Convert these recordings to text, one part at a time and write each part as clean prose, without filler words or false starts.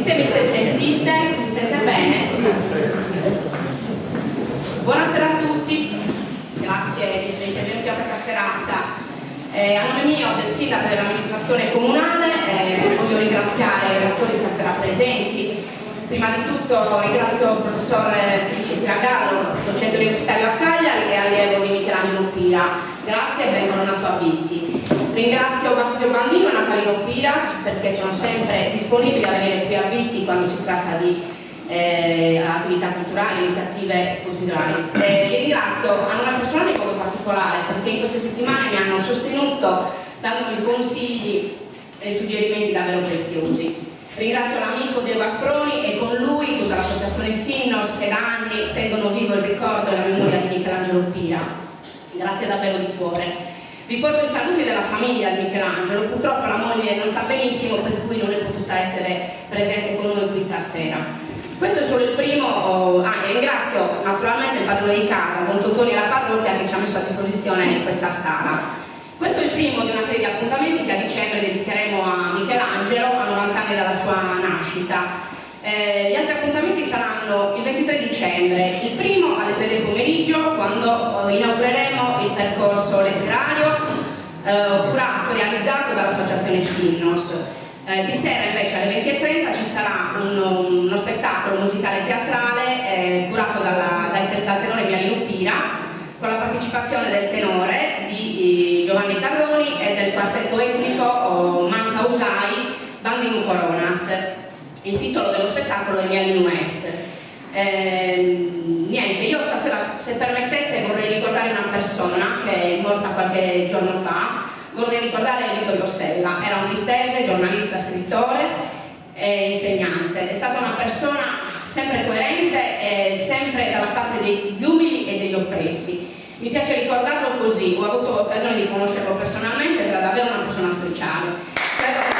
Ditemi se sentite, si sente bene? Buonasera a tutti, grazie di essere intervenuti a questa serata. Eh, a nome mio, del sindaco e dell'amministrazione comunale, eh, voglio ringraziare i relatori stasera presenti. Prima di tutto ringrazio il professor Felice Tiragallo, docente universitario a Cagliari e allievo di Michelangelo Pira. Grazie e bentornato a Bitti. Ringrazio Bachisio Bandinu e Natalino Piras perché sono sempre disponibili a venire qui a Bitti quando si tratta di eh, attività culturali, iniziative culturali. Eh, li ringrazio a nome personale in modo particolare perché in queste settimane mi hanno sostenuto dandomi consigli e suggerimenti davvero preziosi. Ringrazio l'amico Diego Asproni e con lui tutta l'associazione Sinnos che da anni tengono vivo il ricordo e la memoria di Michelangelo Pira. Grazie davvero di cuore. Vi porto i saluti della famiglia di Michelangelo, purtroppo la moglie non sta benissimo per cui non è potuta essere presente con noi qui stasera. Questo è solo il primo, oh, ah, e ringrazio naturalmente il padrone di casa, Don Totoni e la parrocchia che ci ha messo a disposizione questa sala. Questo è il primo di una serie di appuntamenti che a dicembre dedicheremo a Michelangelo, a 90 anni dalla sua nascita. Eh, gli altri appuntamenti saranno il 23 dicembre, il primo alle 3 del pomeriggio, quando eh, inaugureremo il percorso letterario eh, curato e realizzato dall'associazione Sinnos. Eh, di sera invece alle 20.30 ci sarà un, uno spettacolo musicale teatrale eh, curato dalla, dai, dal tenore Mialino Pira con la partecipazione del tenore di eh, Giovanni Carloni e del quartetto etnico oh, Manca Usai Bandinu Coronas. Il titolo dello spettacolo è Mialinu Est. Eh, niente, io stasera, se permettete, vorrei ricordare una persona che è morta qualche giorno fa. Vorrei ricordare Vittorio Sella, era un bittese, giornalista, scrittore e insegnante. È stata una persona sempre coerente e sempre dalla parte degli umili e degli oppressi. Mi piace ricordarlo così, ho avuto l'occasione di conoscerlo personalmente ed era davvero una persona speciale. Credo che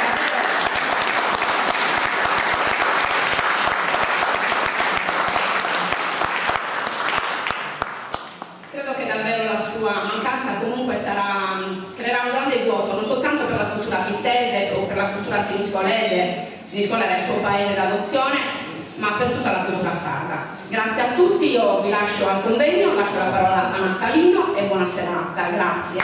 Credo che davvero la sua mancanza comunque sarà, creerà un grande vuoto, non soltanto per la cultura bittese o per la cultura siniscolese, Siniscola era il suo paese d'adozione, ma per tutta la cultura sarda. Grazie a tutti, io vi lascio al convegno, lascio la parola a Natalino e buona serata, grazie.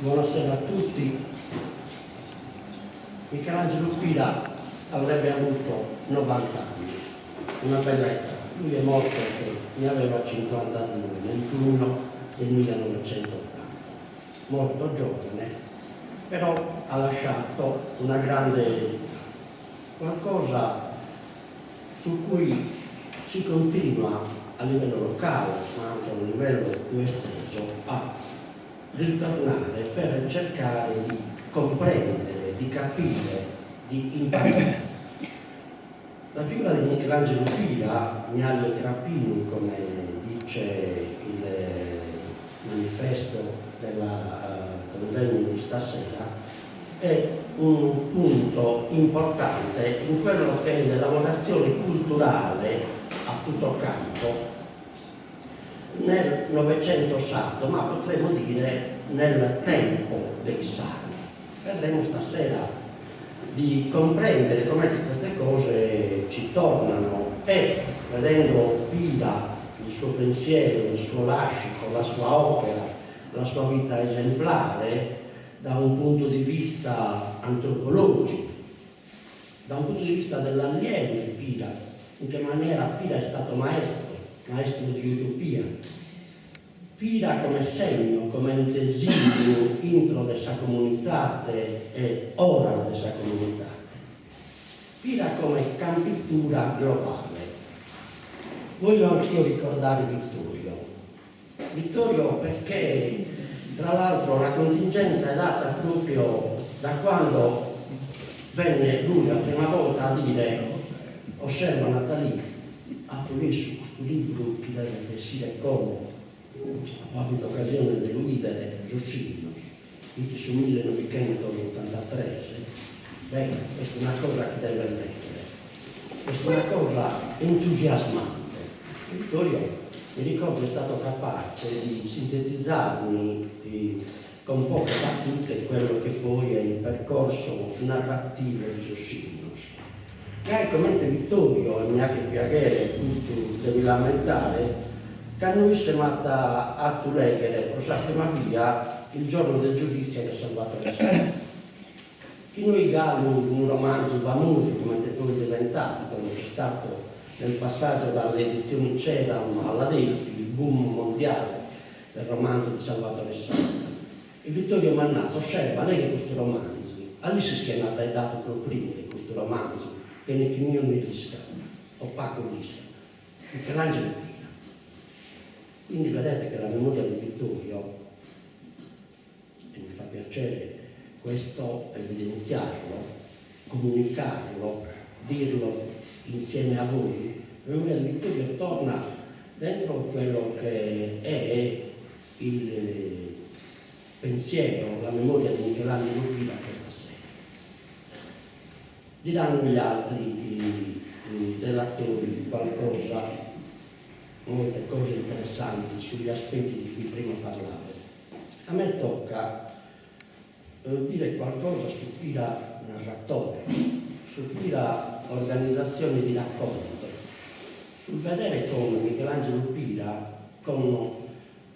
Buonasera a tutti. Michelangelo Pira avrebbe avuto 90 anni, una bella età. Lui è morto che ne aveva 52 nel giugno del 1980. Morto giovane, però ha lasciato una grande eredità, qualcosa su cui si continua a livello locale, ma anche a un livello più esteso, a ritornare per cercare di comprendere, di capire, di imparare. La figura di Michelangelo Pira, Miali e Crapinu, come dice il manifesto del convegno di stasera, è un punto importante in quello che è l'elaborazione culturale a tutto campo nel Novecento sardo, ma potremmo dire nel tempo dei sardi. Vedremo stasera di comprendere com'è che queste cose ci tornano e vedendo Pira, il suo pensiero, il suo lascito, la sua opera, la sua vita esemplare, da un punto di vista antropologico, da un punto di vista dell'allievo di Pira, in che maniera Pira è stato maestro, maestro di utopia. Pira come segno, comente signu intro de sa comunitate e ora de sa comunitate. Pira come campitura globale. Voglio anch'io ricordare Vittorio. Vittorio perché tra l'altro la contingenza è data proprio da quando venne lui la prima volta a dire osserva Natalì, apo lessu custu libru chi devet essire como, apo apidu occasione de lu 'idere sos sinnos, fit su millenovichentosottantatres, beh, est una cosa chi deves leghere, est una cosa entusiasmante. Vittorio, mi ricordo, è stato capace di sintetizzarmi. con poche battute quello che poi è il percorso narrativo di sos sinnos. Gai comente Vittorio, e mi 'achet piaghere custu de mi l'ammentare, cando isse m'at 'atu lèghere pro sa prima bia Il giorno del giudizio de Salvatore Satta, chi no 'it galu unu romanzu famosu comente poi est diventadu quando c'è stato nel passaggio dalle edizioni Cedam alla Adelphi il boom mondiale del romanzo di Salvatore Satta. E Vittorio m'at natu, osserva, leghe custu romanzu, a l'ischis chie m'at faeddadu pro primu de custu romanzu, chene chi niunu l'iscat, o pagu l'iscat, Michelangelo Pira. Quindi vedete che la memoria di Vittorio, e mi fa piacere questo evidenziarlo, comunicarlo, dirlo insieme a voi, la memoria di Vittorio torna dentro quello che è il pensiero, la memoria di Michelangelo Pira questa sera. Diranno gli altri relatori qualcosa, molte cose interessanti sugli aspetti di cui prima parlavo. A me tocca dire qualcosa su Pira narratore, su Pira organizzazione di racconto, sul vedere come Michelangelo Pira con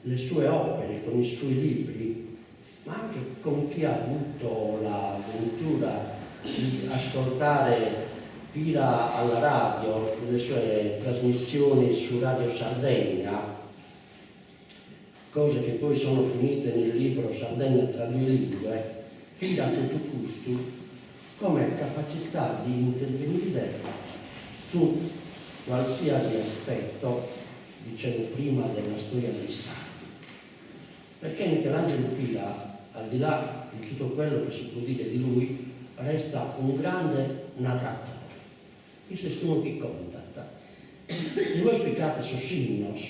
le sue opere, con i suoi libri, ma anche con chi ha avuto la ventura di ascoltare Pira alla radio, nelle sue trasmissioni su Radio Sardegna, cose che poi sono finite nel libro Sardegna tra due lingue, Pira totu custu come capacità di intervenire su qualsiasi aspetto, dicevo prima, della storia dei sardi. Perché Michelangelo Pira, al di là di tutto quello che si può dire di lui, resta un grande narratore. Isse est unu chi contat. Si bois picate Sos Sinnos,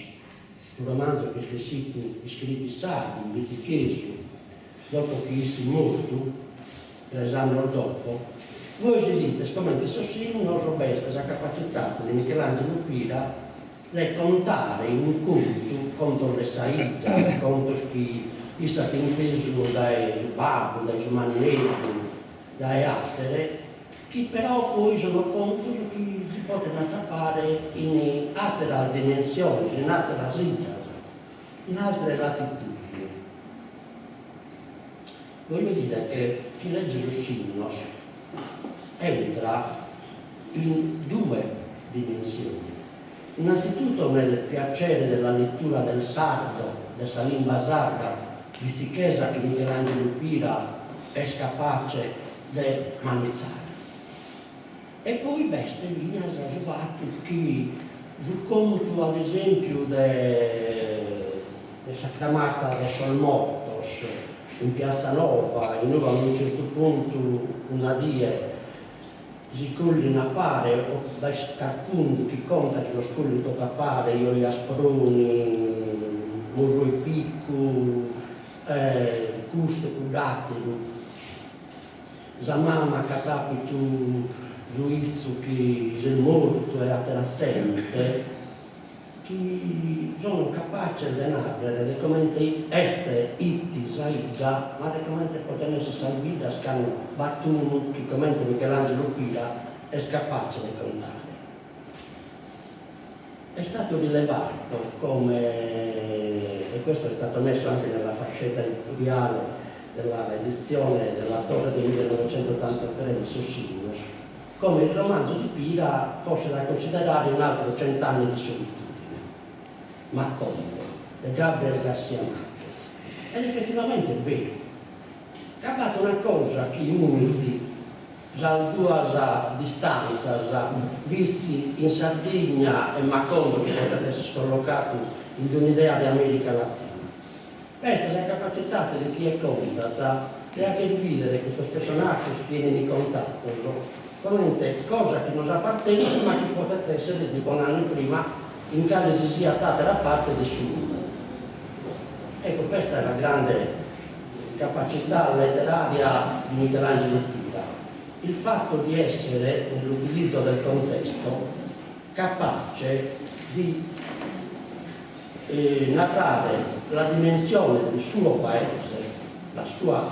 su romanzu chi est essitu iscritu in sardu, in bitzichesu, dopo chi isse est mortu, tres annos dopo, bois bidites comente in Sos Sinnos b'est sa capatzitade de Michelangelo Pira de contare in unu contu, contos de sa 'idda, contos chi isse at intesu dae su babbu, dae su manneddu, dae àtere, chi però poi sono contos chi si poden atzapare in àteras dimensiones, in àteras 'iddas, in altre latitudini. Voglio dire che chi legge Sos Sinnos entra in due dimensioni, innanzitutto nel piacere della lettura del sardo, de sa limba sarda bitzichesa chi Michelangelo Pira est capace de manitzare. E poi b'est finas su fatu chi su contu ad esempiu de de sa cramata de sos mortos in Piazza Nova, in ue a unu certu puntu una die si collin a pare o b'est carcunu chi contat chi los collin totu a pare, Ioi Asproni, Murroi Piccu, custu e cudd'ateru. Sa mama ch'at apitu su 'izzu chi s'est mortu e atera zente chi sono capaces de narrere de comente est 'it sa 'idda ma de comente poden esser sas biddas cando b'at unu chi comente Michelangelo Pira est capace de contare. È stato rilevato come, e questo è stato messo anche nella fascetta editoriale della edizione della Torre del 1983 di Sos Sinnos, come il romanzo di Pira fosse da considerare un altro Cent'anni di solitudine, Macondo, de Gabriel Garcia Marquez. Ed effettivamente è vero. Ca b'at una cosa chi unit sas duas distantzas, Vitzi in Sardigna e Macondo chi podet esser collocatu in un'idea de America Latina. Est sa capatzitade de chie contat de 'agher bìdere custos pessonazos chi 'enin contatos comente cosa chi nos apartenit ma chi podet èssere de un'annu prima in cale si siat àtera parte de su mundu. Ecco, questa è la grande capacità letteraria di Michelangelo Pira, il fatto di essere, nell'utilizzo del contesto, capace di narrare la dimensione del suo paese. la sua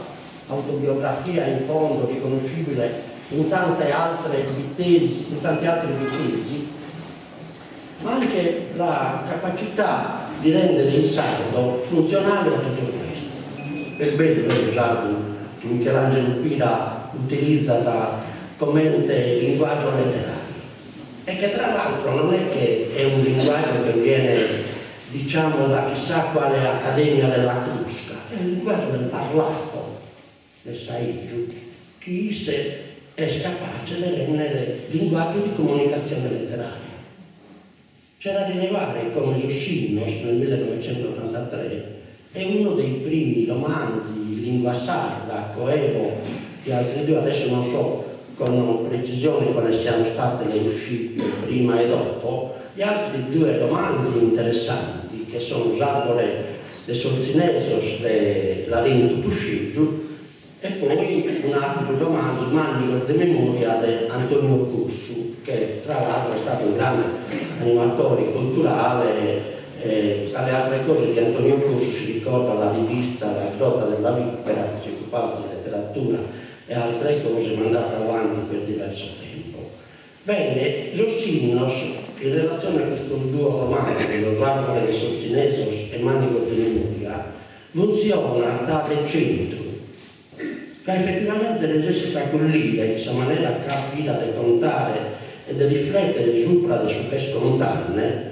autobiografia in fondo riconoscibile in tante altre bittesi, in tanti altri bittesi, ma anche la capacità di rendere il sardo funzionale a tutto questo. Est bellu su sardu chi Michelangelo Pira utilizat comente linguaggio letterario e che tra l'altro non è che è un linguaggio che viene diciamo da chissà quale accademia della Crusca, è il linguaggio del parlato de s'aizu chi isse est capace de rèndere linguaggio di comunicazione letteraria. C'è da rilevare come Sos Sinnos nel millenovecentotantatré è uno dei primi romanzi in lingua sarda, coevo di altri due, adesso non so con precisione quali siano state le uscite prima e dopo, di altri due romanzi interessanti che sono S'arbore de sos Tzinesos de Larentu Pusceddu e poi un'àteru romanzu, Màndigos de Memòria de Antonio Cossu, che tra l'altro è stato un grande animatore culturale e tra le altre cose di Antonio Cossu si ricorda la rivista La Grotta della Vipera che si occupava di letteratura e altre cose mandata avanti per diverso tempo. Bene, sos sinnos, in relazione a custos duos romanzos, S'arbore de sos Tzinesos e Màndigos de Memòria, funtzionant de centru, ca efetivamente resessit a collire in sa manera ch'at Pira de contare e de riflètere subra de su ch'est contande,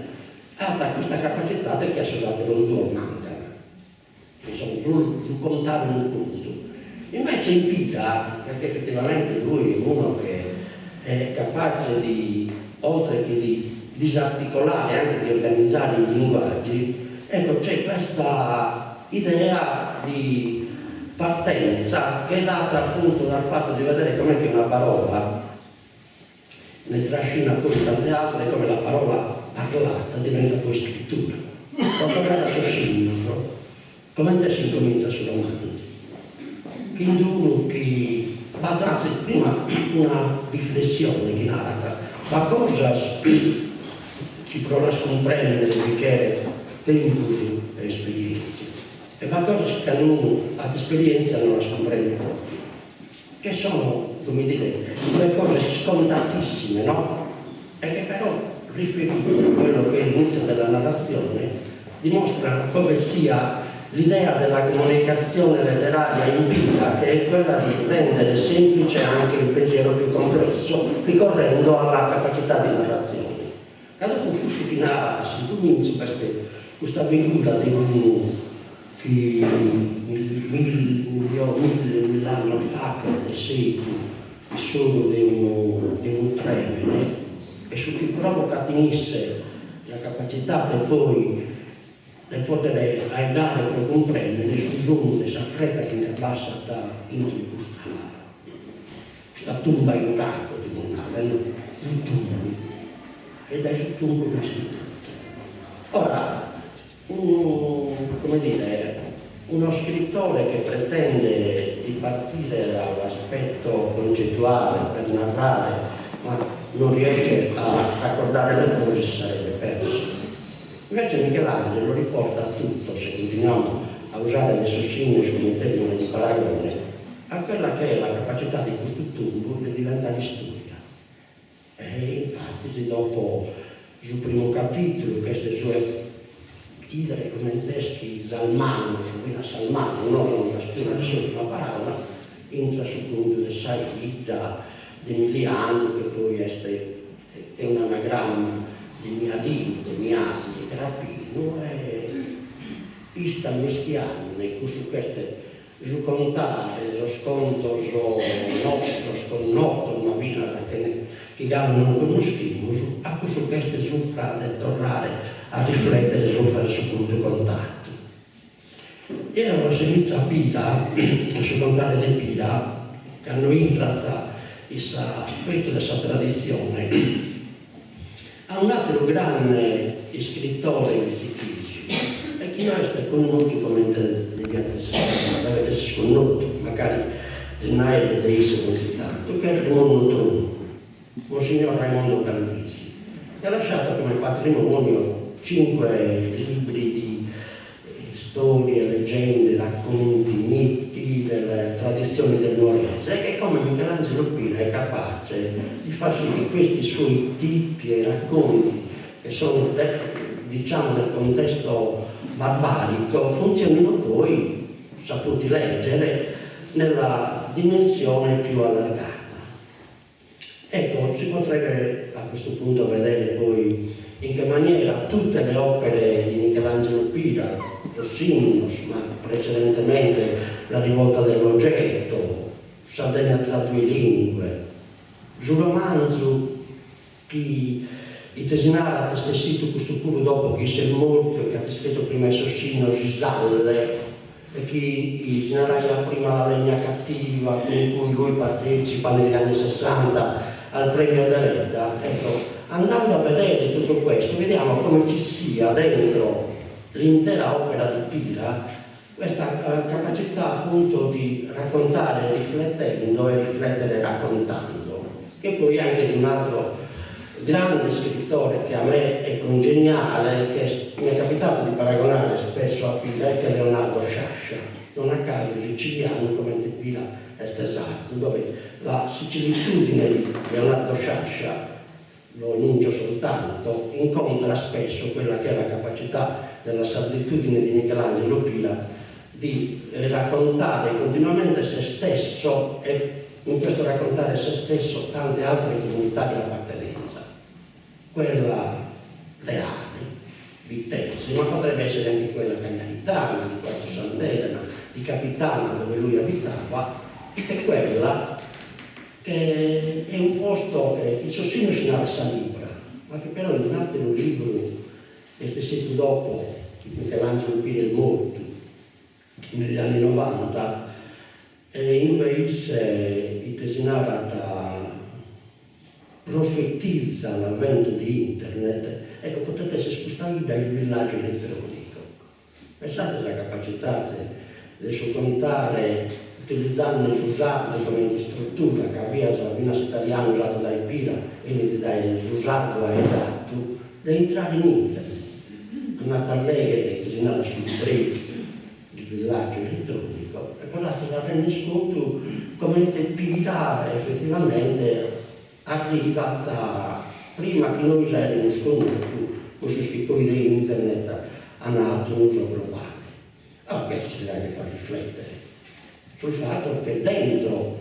at custa capatzidade chi a sos àteros duos mancat. Insomma, su contare unu contu. Invece in Pira, perché effettivamente lui è uno che è capace di, oltre che di disarticolare, anche di organizzare i linguaggi, ecco c'è questa idea di partenza che è data appunto dal fatto di vedere com'è che una parola ne trascina poi tante altre, come la parola parlata diventa poi scrittura. Po torrare a sos sinnos, comente s'incomintzat su romanzu? Chin d'unu chi b'at antzis prima una riflessione chi narat, b'at cosas chi pro las cumprèndere bi cheret tempus e esperièntzia, e b'at cosas chi cando unu at esperièntzia no las cumprendet prus. Che sono, come dire, due cose scontatissime, no? E che però, riferite a quello che è l'inizio della narrazione, dimostrano come sia l'idea della comunicazione letteraria in vita, che è quella di rendere semplice anche il pensiero più complesso, ricorrendo alla capacità di narrazione. Ca dopo custu chi narat s'incumintzu b'est custa figura de unu chi milli mill'annos faghet sèitu in s'oru de unu de unu trèmene e su chi pròvocat in isse sa capacitade poi de pòdere faeddare pro cumprèndere su sonu de sa preta chi nde passat intro custa custa tumba 'e nuraghe, podimus nàrrere, no? Su tumbu. E dae su tumbu naschit totu. Ora, unu, come dire, uno scrittore che pretende di partire dall'aspetto concettuale per narrare, ma non riesce a raccordare le cose, si sarebbe perso. Invece Michelangelo riporta tutto, se continuiamo a usare de sos sinnos come termine di paragone, a quella che è la capacità di custu tumbu de diventare istoria. E infatis dopo su primu capitulu, ch'est su 'e 'idere comente est chi Salmannos, finas Salmannos, no sono sas primas de s'urtima paraula, intrat su contu de sa 'idda de Milianu, che poi est è un anagramma de Mialinu, de Miali e Crapinu e istat mischiande cussu ch'est su contare sos contos nostros connotos ma finas chi galu non connoschimus a cussu ch'est supra de torrare a riflètere supra de su contu contatu. Eo l'assimizzo a Pira, a su contare de Pira, cando intrat in s'aspetu de sa traditzione, a un'àteru grande iscritore bitzichesu e chi no est connotu comente deviat esser, devet esser connotu, mancari si naet de isse donzi tantu, ch'est Raimondo Truncu, Monsignor Raimondo Calvisi, che ha lasciato come patrimonio cinque libri di. Storie, leggende, racconti, miti delle tradizioni del Nuorese, che come Michelangelo Pira è capace di far sì che questi suoi tipi e racconti, che sono de, diciamo del contesto barbarico, funzionino poi, saputi leggere, nella dimensione più allargata. Ecco, si potrebbe a questo punto vedere poi in che maniera tutte le opere di Michelangelo Pira, Sos Sinnos, ma precedentemente La rivolta dell'oggetto, Sardegna tra due lingue, su romanzu chi ite si narat est essitu custu puru dopo chi isse est mortu e chi at iscritu prima 'e Sos Sinnos Isalle e chi si naraiat prima La legna cattiva con cui lui partecipa negli anni sessanta al premio Deledda, ecco, andando a vedere tutto questo vediamo come ci sia dentro l'intera opera di Pira questa capacità appunto di raccontare riflettendo e riflettere raccontando, che poi anche di un altro grande scrittore che a me è congeniale, che mi è capitato di paragonare spesso a Pira, che è Leonardo Sciascia, non a caso siciliano comente Pira est sardu, dove la sicilitudine di Leonardo Sciascia, lo annuncio soltanto, incontra spesso quella che è la capacità della sarditudine di Michelangelo Pira di raccontare continuamente se stesso e in questo raccontare se stesso tante altre comunità di appartenenza, quella leale, bittese, ma potrebbe essere anche quella cagliaritana, di Quartu Sant'Elena, di Capitana dove lui abitava, e quella che è un posto che in Sos Sinnos si narat Sa Libra, ma che però in un'àteru libru est essitu dopo chi Michelangelo Pira est mortu, negli anni novanta, e in ue isse ite si narat profetizza l'avvento di internet, ecco potet esser custa 'idda il villaggio elettronico. Pensate sa capacitade de su contare utilizande su sardu comente istrutura, ca finas finas s'italianu usadu dae Pira 'enit dae su sardu aedadu, de intrare in internet, andate a lèghere ite si narat su libretu, il villaggio elettronico, e bos a render contu comente Pira efetivamente arrivat prima chi nois aeremus connotu cussos chi poi de internet an atu un'uso globale. Allora questo ci deve anche far riflettere sul fatto che dentro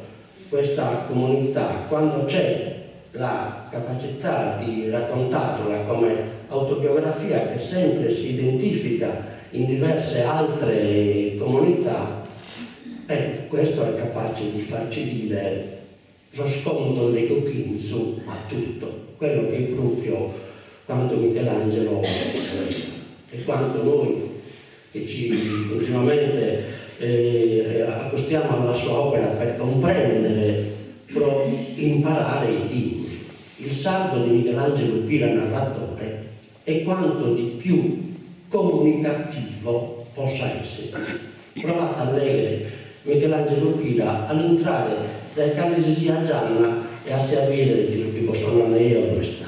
questa comunità, quando c'è la capacità di raccontarla come autobiografia che sempre si identifica in diverse altre comunità, eh, questo è capace di farci dire sos contos de Cochinzu a tutto, quello che è proprio quanto Michelangelo voleva e quanto noi che ci continuamente accostiamo alla sua opera per comprendere, pro imparare 'idimus. Il sardo di Michelangelo Pira narratore è quanto di più comunicativo possa esserci. Provate a lèghere Michelangelo Pira a l'intrare dae cale si siat gianna e azis a bìdere chi su chi bos so nande eo no est.